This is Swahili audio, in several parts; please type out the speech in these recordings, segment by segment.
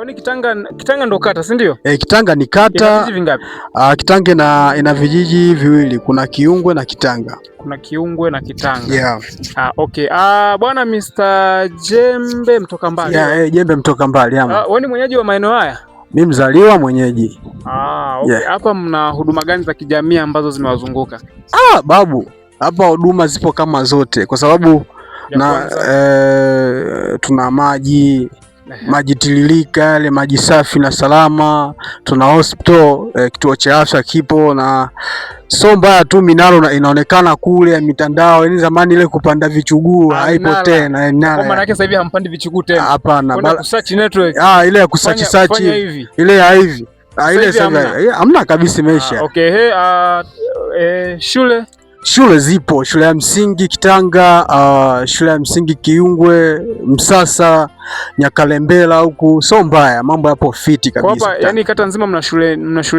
Kwani Kitanga, Kitanga ndo kata, si ndio? Kitanga ni Ina kata. vijiji vingapi? Kitanga ina vijiji viwili, kuna Kiungwe na Kitanga. Kuna Kiungwe na Kitanga. Yeah. Ah, okay. Bwana Mr. Jembe mtoka mbali. Yeah, Jembe mtoka mbali ama. Wewe ni mwenyeji wa maeneo haya? Mimi mzaliwa mwenyeji. Ah, okay. Yeah. Hapa mna huduma gani za kijamii ambazo zimewazunguka? Ah, babu, hapa huduma zipo kama zote kwa sababu Ya na kwanza. tuna maji maji tiririka yale maji safi na salama, tuna hospital kituo cha afya kipo na so mbaya tu minalo inaonekana kule ya mitandao. Yani zamani ile kupanda vichuguu Ah, haipo minara. tena minara Kwa maana yake sasa hivi hampandi vichuguu tena. Hapana, Kwenda kusearch network. Ah, ile ya kusearch search Fanya hivi. ile ya hivi. Ah, ile Sasa hivi sasa hamna. hamna kabisa, imeisha. Ah, okay, hey, shule Shule zipo, shule ya msingi Kitanga, shule ya msingi Kiungwe, Msasa, Nyakalembela huku, so mbaya, mambo yapo fiti kwa kabisa. hapa, yani kata nzima mna shule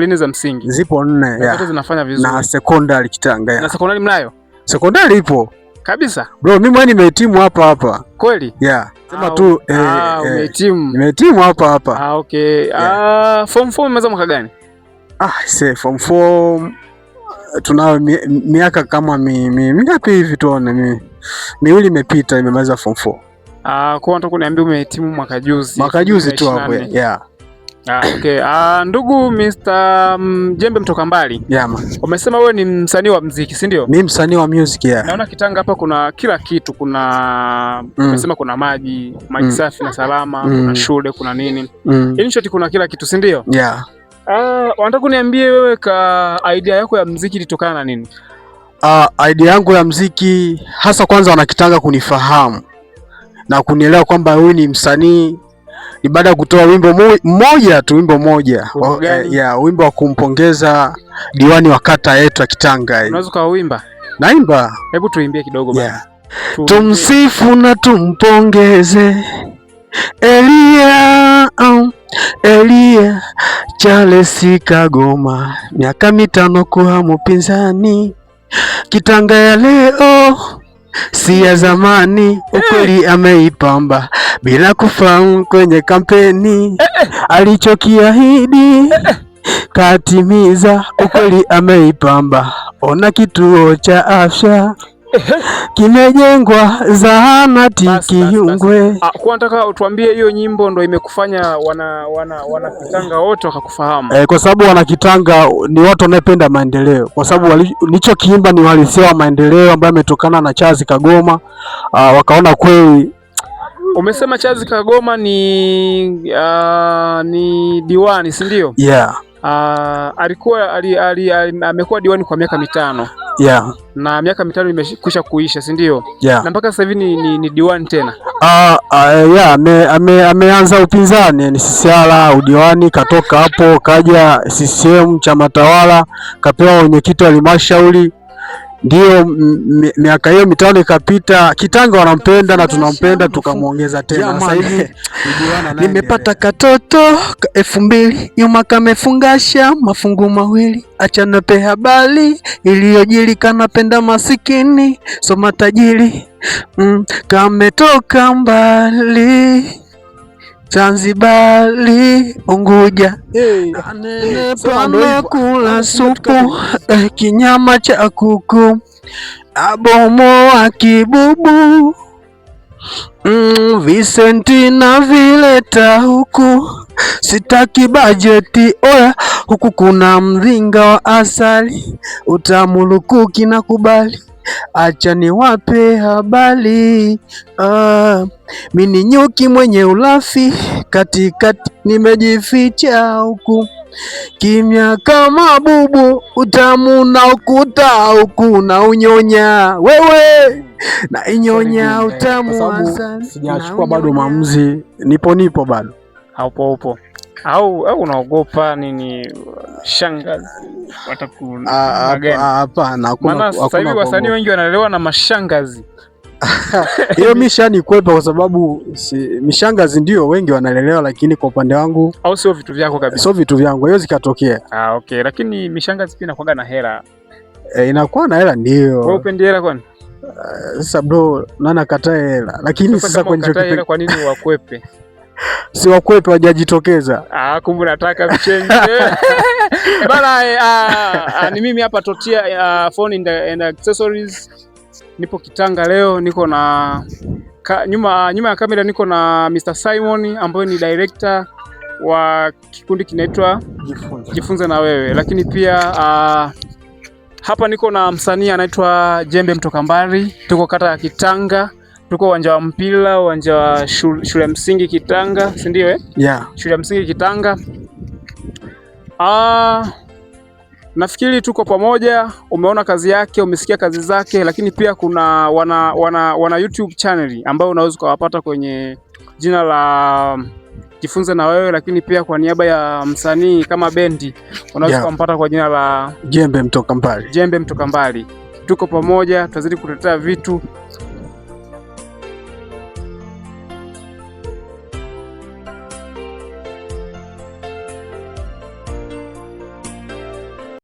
nne za msingi. Zipo nne Na zote ya. zinafanya vizuri. Na sekondari Kitanga Na ya. sekondari mnayo? Sekondari ipo Kabisa. bro, mimi mwenyewe nimehitimu hapa hapa. Kweli? Yeah. Sema Ah, tu umehitimu. nimehitimu hapa hapa. Ah, okay. Yeah. Ah, form 4 umemaliza mwaka gani? Ah, se form 4 tunayo miaka kama mingapi hivi tuone miwili imepita nimemaliza form 4. Ah, kwa nataka kuniambia umehitimu mwaka juzi. Mwaka juzi tu hapo. 2024. Yeah. Ah, okay. Ah, ndugu Mr. Jembe mtoka mbali. Yeah, man. Umesema wewe ni msanii wa mziki, si ndio? Mimi msanii wa music, yeah. Naona Kitanga hapa kuna kila kitu, kuna umesema kuna maji, maji safi na salama, kuna shule, kuna nini. In short kuna kila kitu, si ndio? Yeah. Ah, wanataka kuniambie wewe ka idea yako ya mziki ilitokana na nini? Idea yangu ya mziki hasa kwanza wanakitanga kunifahamu na kunielewa kwamba huyu ni msanii ni baada ya kutoa wimbo mmoja tu, wimbo mmoja Wimbo gani? Yeah, wimbo wa kumpongeza diwani wa kata yetu ya Kitanga hii. Unaweza ukauimba? Naimba. Hebu tuimbie kidogo basi. Yeah. Tuimbie. Tumsifu na tumpongeze Elia, Elia Charles Kagoma, miaka 5 kuwa mpinzani. Kitanga ya leo si ya zamani, ukweli ameipamba bila kufahamu kwenye kampeni, alichokiahidi katimiza, ukweli ameipamba. Ona kituo cha afya kimejengwa, zahanati Basi, basi, basi. Kiungwe. Ah, kwa nataka utuambie hiyo nyimbo ndo imekufanya wana Kitanga wote wakakufahamu. Kwa sababu wanakitanga ni watu wanaopenda maendeleo, kwa sababu nilichokiimba ni uhalisia wa maendeleo ambayo ametokana na Charles Kagoma. Wakaona kweli. Umesema Charles Kagoma ni diwani, si ndio? Yeah. Alikuwa ali, ali, ali, amekuwa diwani kwa miaka 5. Yeah. Na miaka 5 imekwisha kuisha, si ndio? Yeah. Na mpaka sasa hivi ni diwani tena. Yeah, ameanza upinzani ni CCR udiwani, katoka hapo kaja CCM chama tawala, kapewa wenyekiti wa halmashauri. Ndio miaka hiyo 5 ikapita. Kitanga wanampenda na tunampenda, tukamwongeza tena. Sasa hivi Nimepata katoto ka 2000 nyuma kamefungasha mafungu mawili, achana pe habari iliyojili, kanapenda masikini soma tajiri, kametoka mbali Zanzibari Unguja, Hey. anenepa kula supu kinyama cha kuku abomoa kibubu, Vicenti na vileta huku, sitaki bajeti oya, huku kuna mringa wa asali, utamulukuki na kubali, acha niwape habari, mimi nyuki mwenye ulafi, katikati nimejificha huku kimya kama bubu, utamu na ukuta huku na unyonya wewe na inyonya utamu Kwa sababu sijachukua bado maamuzi, nipo bado. Haupo upo au unaogopa nini? Shangazi wataku Hapana, maana sasa hivi wasanii wengi wanalelewa na mashangazi. Hiyo mishanikwepa kwa sababu mishangazi ndio wengi wanalelewa, lakini kwa upande wangu au sio vitu vyako kabisa? Sio vitu vyangu, hiyo zikatokea. Ah, okay, lakini mishangazi pia inakuwa na hela. Inakuwa na hela ndio. Wewe upendi hela kwani? Sasa bro, nani akatae hela? Lakini sasa kwenye kwa nini wakwepe? Si wakwepe, wajajitokeza. Ah, kumbe nataka vichenji bana. Ni mimi hapa Totia Phone and Accessories, nipo Kitanga leo, niko na nyuma ya kamera niko na Mr. Simon ambaye ni director wa kikundi kinaitwa Jifunze na Wewe, lakini pia hapa niko na msanii anaitwa Jembe Mtoka Mbali. Tuko kata ya Kitanga, tuko uwanja wa mpira, uwanja wa shule ya msingi Kitanga, si ndio eh? Yeah. Shule ya msingi Kitanga. Nafikiri tuko pamoja, umeona kazi yake, umesikia kazi zake, lakini pia kuna wana YouTube channel ambayo unaweza ukawapata kwenye jina la Jifunze na Wewe, lakini pia kwa niaba ya msanii kama bendi unaweza kumpata kwa jina la Jembe Mtoka Mbali. Jembe Mtoka Mbali. Tuko pamoja, tutazidi kutetea vitu.